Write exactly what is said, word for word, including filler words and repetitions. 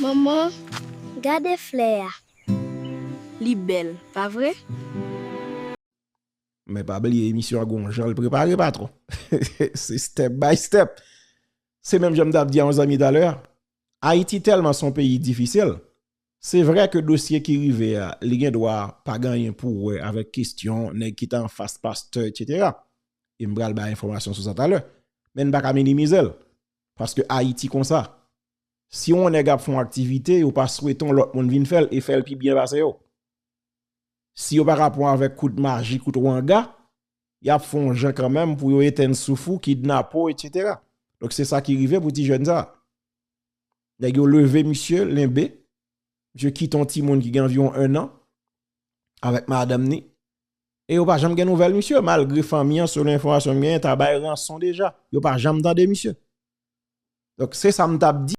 Manman, gade flè a. Li bèl, pa vre? Men pa bliye emisyon an gon jan l prepare patwon. Se step by step. Se menm jan m t ap di a yon zanmi talè a. Ayiti tèlman se yon peyi difisil. Se vre ke dosye ki rive a, li gen dwa pa gen anyen pou wè avèk kesyon nèg ki ta anfas pastè, etsetera. E m pral bay enfòmasyon sou sa talè. Men n pa ka minimize l. Paske Ayiti konsa. Si yon nèg ap fè yon aktivite, yo pa swete yon lòt moun vin fè l e fè l pi byen pase yo. Si yo pa ka pran avèk kout maji, kout wanga, y ap fè yon jan kanmenm pou yo etenn souf ou, kidnape w, etsetera. Donk se sa ki rive pou ti jèn sa. Nèg yo leve misye, lenbe. Misye kite yon timoun ki gen anviwon en an avèk madanm ni. E yo pa janm gen nouvèl misye, malgre fanmi an, selon enfòmasyon m genyen, ta bay ranson deja. Yo pa janm tande misye. Donk se sa m t ap di.